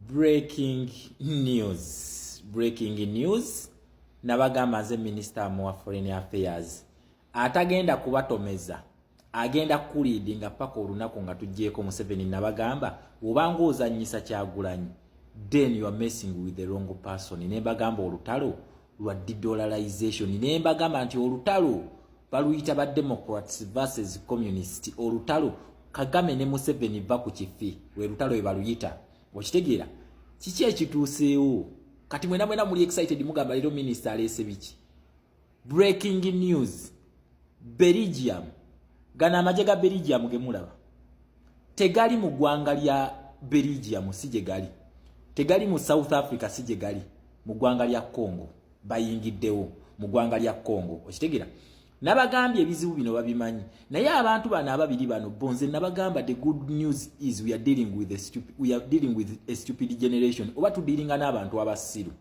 Breaking news, breaking news. Nabagamba nze minisita wa foreign affairs atagenda kubatomeza, agenda kuleadinga paka olunaku nga tugyeko Museveni. Nabagamba obanga ozanyisa Kyagulanyi, then you are messing with the wrong person. Nembagamba olutalo lwa dedollarization, nembagamba nti olutalo baluyita ba Democrats versus Communist. Olutalo Kagame ne Museveni va ku kifi, lwe lutalo we baluyita. Okitegeera kiki ekituuseewo? Kati mwena mwena muli excited, mugamba leero minisita aleese biki? Breaking news: Belgium, gano amagye ga Belgium gemulaba tegali mu ggwanga lya Belgium, si gye gali, tegali mu South Africa, si gye gali, mu ggwanga lya Congo bayingiddewo, mu ggwanga lya Congo. Okitegeera? Nabagambye ebizibu bino babimanyi, naye abantu bano ababiri bano bonze nabagamba, the good news is we are dealing with a stupid generation, oba tudealinga n'abantu abasiru.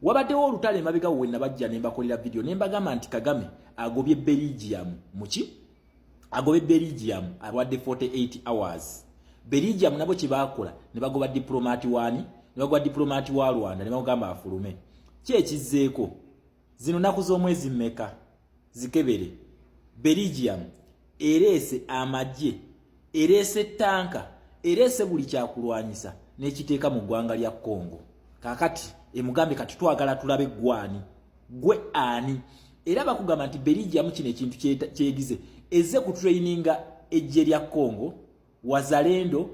Wabaddewo olutalo emabega we nabajja ne mbakolera video ne mbagamba nti Kagame agobye Belgium muki, agobye Belgium, awadde 48 hours. Belgium nabo kyebakola ne bagoba diplomat wani, ne bagoba diplomat wa Rwanda, ne bamugamba afulume. Ki ekizzeeko? Zino nnaku z'omwezi mmeka? Zikebere. Belgium ereese amagye, ereese tanka, ereese buli kyakulwanyisa n'ekiteeka mu ggwanga lya Congo. Kaakati emugambye kati twagala tulabe gwani, gwe ani. Era bakugamba nti Belgium kino ekintu kyegize ezze ku traininga ejje lya Congo, Wazalendo.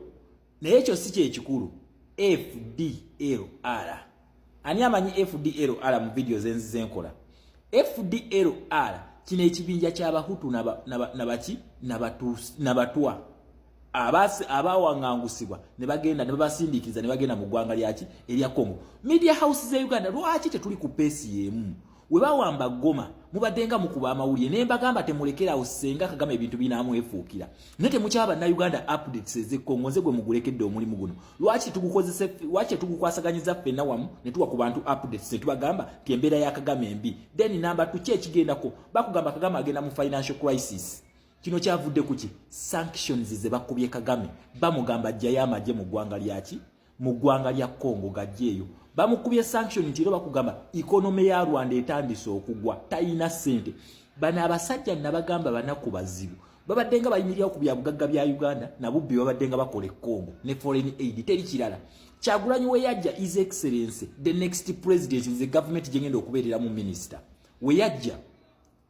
Naye ekyo si kyekikulu. FDLR, ani amanyi FDLR? Mu vidiyo zenzize nkola, FDLR kino ekibinja ky'Abahutu nabaki, Nabatwa abawaŋŋangusibwa ne bagenda ne babasindiikiriza ne bagenda mu ggwanga lyaki erya Congo. Media house ze Uganda, lwaki tetuli ku pace y'emu? We bawamba Goma mubadde nga mukuba amawulire, ne mbagamba temulekerawo senga Kagame ebintu binamwefuukira, naye temukyaba Bannayuganda updates ez'e Congo. Nze gwe mugulekedde omulimu guno, lwaki tugukozese? Lwaki tetugukwasaganyiza ffenna wamu ne tuwa ku bantu updates, ne tubagamba nti embeera ya Kagame embi? Then number two, ki ekigendako? Bakugamba Kagame agenda mu financial crisis. Kino kyavudde ku ki? Sanctions ze bakubye Kagame. Bamugamba ajjayo amagye mu ggwanga lyaki, mu ggwanga lya Congo, gajjeeyo. Bamukubye sanction nti era bakugamba economy ya Rwanda etandise okugwa, tayina ssente. Bano abasajja nabagamba banaku bazibu, babadde nga bayimirirawo ku byabugagga bya Uganda nabubbi, babadde nga bakola e Congo ne foreign aid, teri kirala. Kyagulanyi we yajja, His Excellence the next president, nze gavumenti gyengenda okubeereramu minisita, we yajja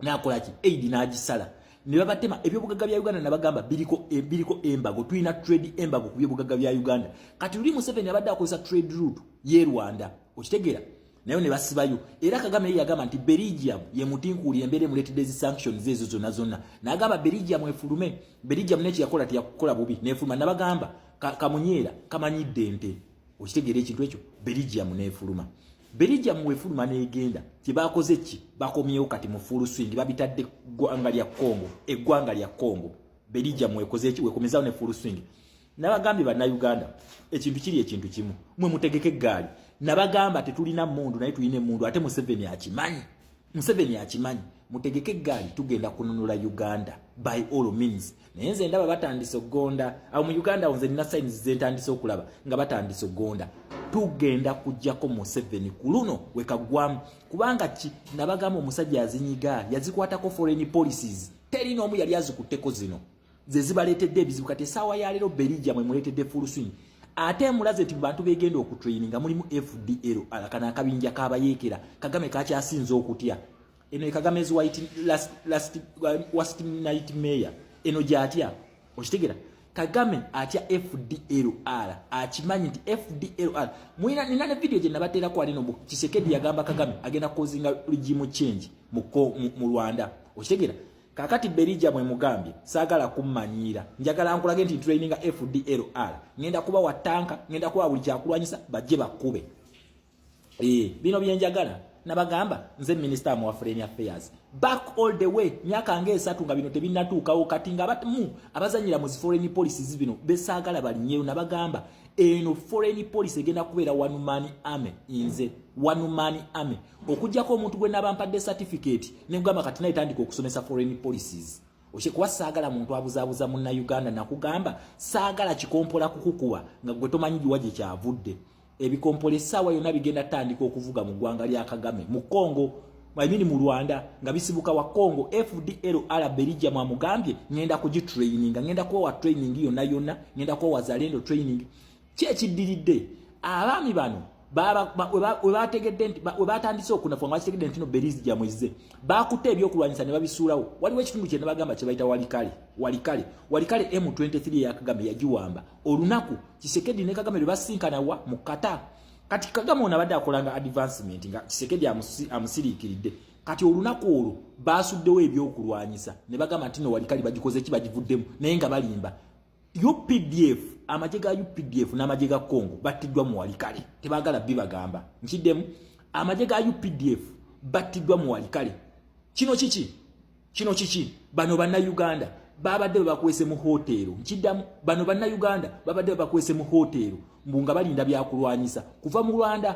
nakolaki? Aid n'agisala ne babatema ebyobugagga bya Uganda. Nabagamba biriko embargo, tulina trade embargo ku byobugagga bya Uganda. Kati luli Museveni abadde akozesa trade route ye Rwanda, okitegeera? Nayo ne basibayo. Era Kagame ye yagamba nti Belgium ye mutinkuuli embeera emuleetedde ezi sanctions ezo zonna zonna, n'agamba Belgium efulume. Belgium neki yakola? Teyakukola bubi, nefuluma. Nabagamba kamunyeera kamanyidde ente. Okitegeera ekintu ekyo? Belgium nefuluma. Belgium wefuluma negenda, kyebakoze ki? Bakomyewo kati mu full swing, babitadde ggwanga lya Congo, eggwanga lya Congo. Belgium wekoze ki? Wekomezawo ne full swing. Nabagambye Bannayuganda ekintu kiri ekintu kimu, mwe mutegeke eggaali. Nabagamba tetulina mundu, naye tulina emundu, ate Museveni akimanyi, Museveni akimanyi. Mutegeke eggaali, tugenda kununula Uganda by all means. Naye nze ndaba batandise okugonda awo mu Uganda. Awo nze nina signs zentandise okulaba nga batandise okugonda. Tugenda kujjako Museveni ku luno wekaggwamu, kubanga ki? Nabagamba omusajja azinyiga, yazikwatako foreign policies, teri n'omu yali azikutteko. Zino ze zibaleetedde ebizibu. Kati essaawa ya leero Belgium emuleetedde full swing, ate emulaze nti mu bantu begenda okutraininga mulimu FDL, kano akabinja kabayeekera Kagame kakyasinze okutya. Eno e Kagame's white last worst nightmare, eno gyatya. Okitegera? Kagame atya FDLR, akimanyi nti FDLR mwina. Nina ne video gye nabateerako alino. Tshisekedi yagamba Kagame agenda causinga regime change mu Rwanda. Okitegera? Kakati Belgium emugambye saagala kummanyiira, njagala nkulage nti traininga FDLR, ngenda kuba wa tanka, ngenda kuba buli kyakulwanyisa, bajje bakkube. Bino byenjagala. Nabagamba nze minisita wa foreign affairs back all the way myaka nga 3 nga bino tebinnatuukawo. Kati nga abamu abazanyira mu foreign policies bino besaagala balinyeyo. Nabagamba eno foreign policy egenda kubeera one man army, nze one man army, okugjako omuntu gwe naba mpadde certificate negamba kati naye tandika okusomesa foreign policies. Kuba saagala muntu abuzaabuza Munnayuganda. Nakugamba saagala kikompola kukukuba nga gwe tomanyi giwa gye kyavudde. Ebikompola essaawa yonna bigenda tandika okuvuga mu ggwanga lya Kagame mu Congo, I mean mu Rwanda, nga bisibuka wa Congo. FDLR Belgium amugambye, "Ngenda kugitraininga, ngenda kuwa training yonna yonna, ngenda kuwa Wazalendo training." Ki ekiddiridde? Abaami bano we bategedde nti we batandise okunafuwa, nga bakitegedde nti no Belgium ezze, bakutte ebyokulwanyisa ne babisuulawo. Waliwo ekitundu kye nebagamba kye bayita Walikale. Walikale, Walikale, M23 eya Kagame yagiwamba olunaku Tshisekedi ne Kagame lwe basinkana wa mu Qatar. Kati Kagame ono abadde akolanga advancement nga Tshisekedi amusiriikiridde. Kati olunaku olwo basuddewo ebyokulwanyisa ne bagamba nti no Walikale bagikoze ki, bagivuddemu, naye nga balimba. UPDF, amagye ga UPDF n'amagye ga Congo battiddwa mu Walikale, tebaagala bibagamba. Nkiddemu, amagye ga UPDF battiddwa mu Walikale. Kino kiki? Kino kiki? Bano Bannayuganda babadde babakwese mu hoteero. Nkiddamu, bano Bannayuganda babadde babakwese mu hoteero mbu nga balinda byakulwanyisa kuva mu Rwanda,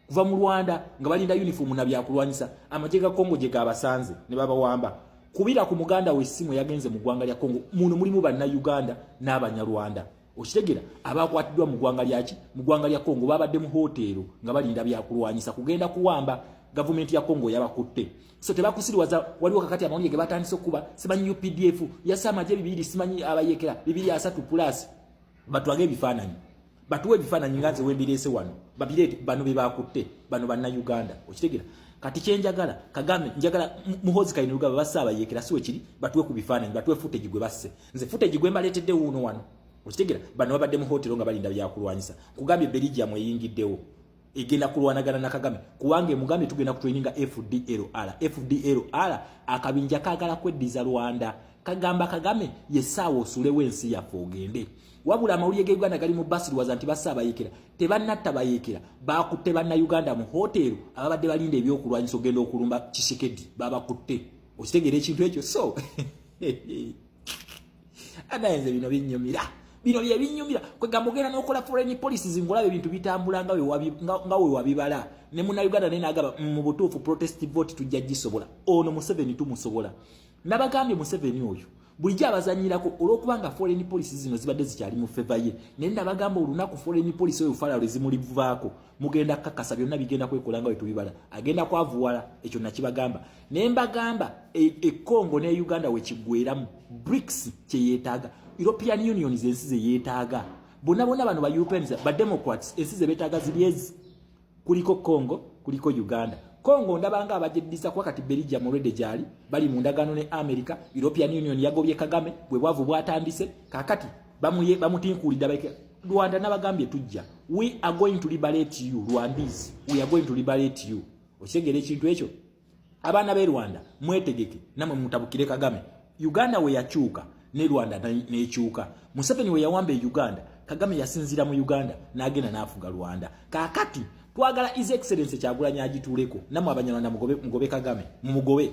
kuva mu Rwanda, nga balinda uniform na byakulwanyisa. Amagye ga Congo gye gabasanze ne babawamba. Kubira ku muganda w'essimu yagenze mu ggwanga lya Congo. Muno mulimu Bannayuganda n'Abanyarwanda, okitegera, abakwatiddwa mu ggwanga lyaki, mu ggwanga lya Congo. Babadde mu hoteero nga balinda byakulwanyisa kugenda kuwamba. Gavumenti ya Congo yabakutte, so tebakusiriwaza. Waliwo kakati amawulire ge batandise okuba, simanyi UPDF yassa amagye 200, simanyi abayekera 230 plus. Batwage ebifaananyi, batuwe ebifaananyi nga nze wembireese wano, babireete. Bano be bakutte, bano Bannayuganda, okitegera. Kati kyenjagala Kagame, njagala Muhozi Kainerugaba basse abayekera, si wekiri? Batuwe ku bifaananyi, batuwe footage gwe basse. Nze footage gwe mbaleetedde wuuno wano, okitegera. Bano babadde mu hotero nga balinda byakulwanyisa. Nkugambye, Belgium eyingiddewo, egenda kulwanagana na Kagame, kubanga emugambye tugenda kutraininga FDLR. FDLR akabinja kaagala kweddiza Rwanda. Kagamba Kagame yessaawa osulewo ensi yaffe ogende. Wabula amawulire ge Uganda gali mu basirwaza nti basse abayekera. Tebannatta bayekera, bakutte Bannayuganda mu hoteero ababadde balinda ebyokulwanyisa ogenda okulumba Tshisekedi, babakutte. Okitegeera ekintu ekyo? So anayenze bino binyumira, bino bye binyumira. Kwegamba ogenda n'okola foreign policies ng'olaba ebintu bitambula nga we wabibala. Ne Munnayuganda naye n'agamba, mu butuufu protest vote tujja gisobola." Ono Museveni tumusobola. Nabagambye, Museveni oyo bulijjo abazanyirako olw'okubanga foreign policy zino zibadde zikyali mu favor ye. Naye nabagamba, olunaku foreign policy oyo fala lwe zimulivaako, mugenda kakasa byonna bigenda kwekola nga bwe tubibala, agenda kwavuwala. Ekyo nakibagamba. Naye mbagamba, e Congo ne Uganda wekiggweramu, BRICS kyeyeetaaga, European Union, zensi zeyeetaaga bonna bonna bano ba Europeans, ba Democrats, ensi ze beetaaga ziri ezi kuliko Congo, kuliko Uganda. Congo ndabanga abajeddisa, kuba kati Belgium already gyali, bali mu ndagaano ne America. European Union yagobye Kagame, bwe bwavu bwatandise. Kakati bamutinkuulidde baike. Rwanda nabagambye, tujja, we are going to liberate you Rwandese, we are going to liberate you. Okitegeera ekintu ekyo? Abaana b'e Rwanda mwetegeke, namwe mutabukire Kagame. Uganda we yakyuka ne Rwanda nekyuka. Museveni we yawamba e Uganda, Kagame yasinzira mu Uganda n'agenda n'afuga Rwanda. Kaakati twagala His Excellence Kyagulanyi agituuleko. Nammwe Abanyarwanda mugobe, mugobe Kagame, mumugobe.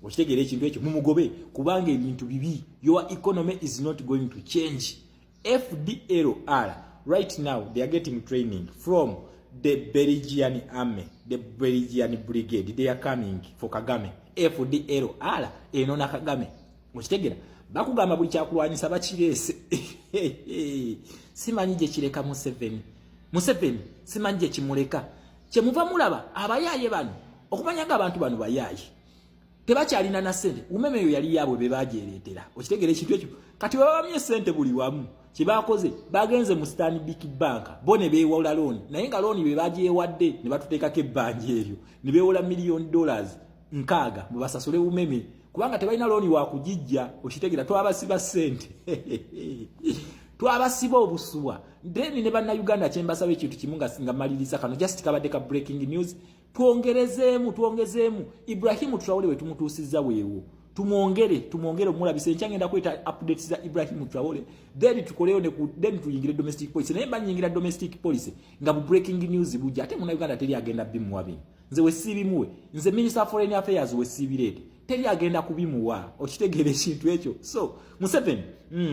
Okitegeera ekintu ekyo? Mumugobe, kubanga ebintu bibi. Your economy is not going to change. FDLR right now they are getting training from the Belgian army, the Belgian brigade. They are coming for Kagame. FDLR enona Kagame, okitegeera? Bakugamba buli kyakulwanyisa bakireese. Simanyi gye kireka Museveni. Museveni simanyi gye kimuleka. Kyemuva mulaba abayaaye bano, okumanya nga abantu bano bayaaye, tebakyalina na ssente. Umeme eyo yali yaabwe, be bagyereetera. Okitegeera ekintu ekyo? Kati webabamye ssente buli wamu, kyebakoze bagenze mu Stanbic Bank bo ne beewola looni, naye nga looni be bagyewadde ne batuteekako ebbanja eryo, ne beewola miliyoni dollars 60 mwe basasule umeme, kubanga tebalina looni wakugijja. Okitegeera? Twabasiba ssente, twabasiba obusuwa. Then ne Bannayuganda kyembasaba ekintu kimu nga maliriza kano, just kabadde ka breaking news. Twongerezeemu, twongezeemu. Ibrahimu Traore we tumutuusizza weewo, tumwongere, tumwongere omulabisa. Enkya ngenda kweta updates za Ibrahimu Traore, then tukoleyo ne then tuyingire domestic policy. Naye mba nyingira domestic policy nga bu breaking news bujja. Ate Munnayuganda teri agenda bimuwa bino. Nze wesiibimuwe, nze Minister of Foreign Affairs wesiibireete, teri agenda kubimuwa. Okitegeera ekintu ekyo? So Museveni,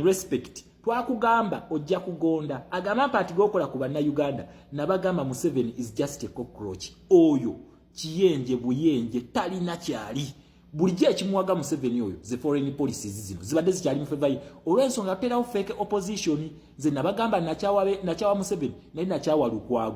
respect. Twakugamba ojja kugonda. Agamba mpa ati gokola ku Bannayuganda. Nabagamba, Museveni is just a cockroach. Oyo kiyenje buyenje, talina kyali. Bulijjo ekimuwaga Museveni oyo ze foreign policies zino zibadde zikyali mu favor ye, olw'ensonga tuterawo fake opposition. Nze nabagamba, nakyawa Museveni, naye nakyawa Lukwago.